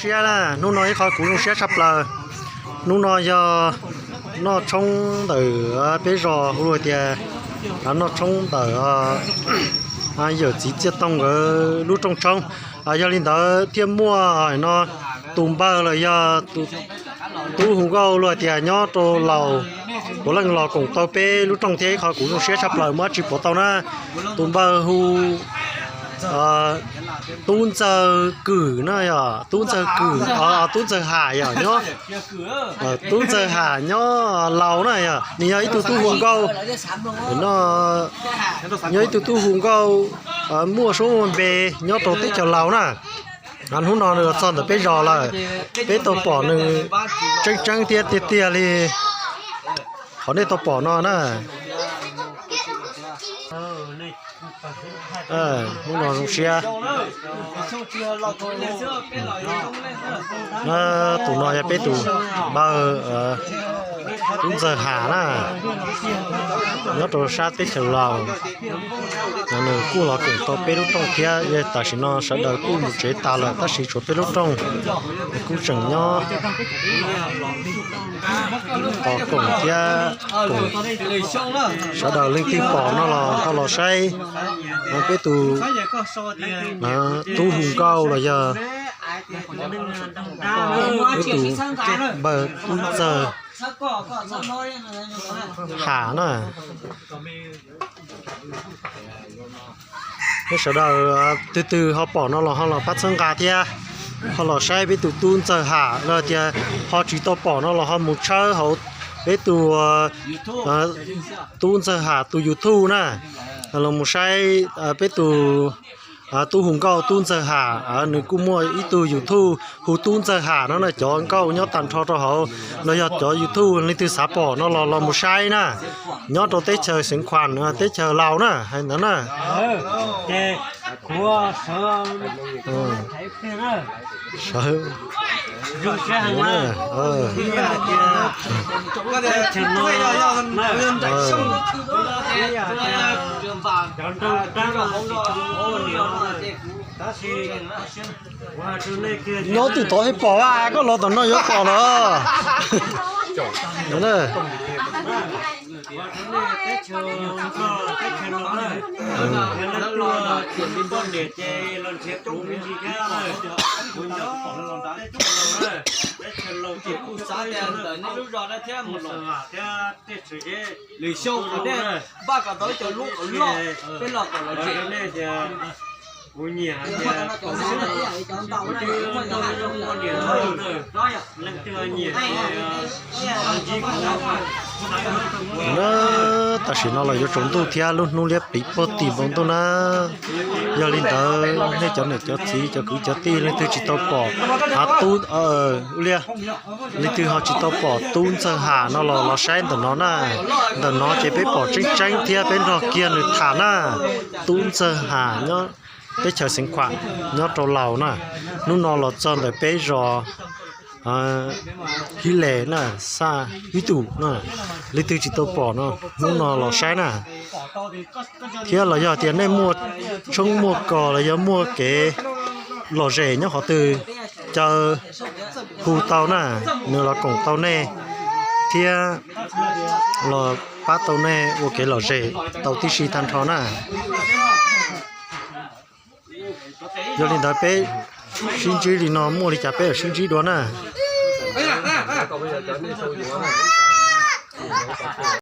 Siab na, hnub no ib qho kuv zoo siab tshaj plaws. Hnub no yog noj tshoob ntawm peb zos hu tias noj tshoob ntawm yawm txiv Txiaj Toog nkawd lub rooj tshoob. Yog li ntawd thiaj muaj no tus npawg los yog tub hu nkauj luag tias nyob rau Laus puav leej los koom tau peb lub rooj thiab ib qho kuv zoo siab tshaj plaws muab tsis pov tau na. Tus npawg hu Tub Ntxawg Kwm na yog Tub Ntxawg Kwm, Tub Ntxawg Ham yog nyob, Tub Ntxawg Ham nyob Laus na yog nws yog ib tug tub hu nkauj no, yog ib tug tub hu nkauj muaj suab muaj npe nyob rau teb chaws Laus na. Hnub no nws los txog ntawm peb zos lawm, peb tau pom nws tseeb tseeb thiab tiag tiag li. Qhov nej tau pom no na, hnub no zoo siab. Tus no yog peb tus npawg Tub Ntxawg Ham na, nyob rau sab teb chaws Laus. Nws kuj los koom tau peb lub rooj thiab, tam sim no sawv daws kuj mus tsev tas lawm tab sis tshuav peb lub rooj kuj tseem nyob tos koom thiab koom. Sawv daws leej twg pom no los ho los saib peb tus tub hu nkauj los yog peb tus npawg Tub Ntxawg Ham na. Peb sawv daws twg twg ho pom no los ho los pab txhawb nqa thiab, ho los saib peb tus Tub Ntxawg Ham los tias ho tsis tau pom no los ho mus tshawb hauv peb tus Tub Ntxawg Ham tus YouTube na. Los mus saib peb tus tub hu nkauj Tub Ntxawg Ham, nws kuj muaj ib tug YouTube hu Tub Ntxawg Ham no na. Cov nkauj nyob tag nrho rau hauv los yog cov YouTube leej twg xav pom no los los mus saib na. Nyob rau teb chaws Xeev Khuam teb chaws Laus na hais ntawd na. Nyob twm tod thiaj pom, koj los tom no yuav pom lawm. Lwm xyoo kom nej npaj kom tau ib co lub kom loj, peb los kom lom zem. Tam sim no los yuav tsaus ntuj thiab lub hnub liab pliv puag tim npoo ntuj na. Yog li ntawd nej cov niam cov txiv cov kwv cov tij leej twg tsis tau pom, a, tub, li, leej twg ho tsis tau pom Tub Ntxawg Ham no los los saib ntawm no na. Ntawm no ces peb pom tseeb tseeb thiab peb nrog kiag nws tham na. Tub Ntxawg Ham nyob teb chaws Xeev Khuam nyob rau Laus na. Hnub no los txog ntawm peb zos Hib Les na, xaj Hib Tus na. Leej twg tsis tau pom no hnub no los saib na. Thiab los yog tias nej muaj tshoob muaj kos los yog muaj kev lom zem nyob qhov twg, caw hu tau na, nws los koom tau nej thiab los pab tau nej ua kev lom zem tau tib si tag nrho na. Yog li ntawd peb sib ntsib li no, muaj li cas peb yuav sib ntsib dua na.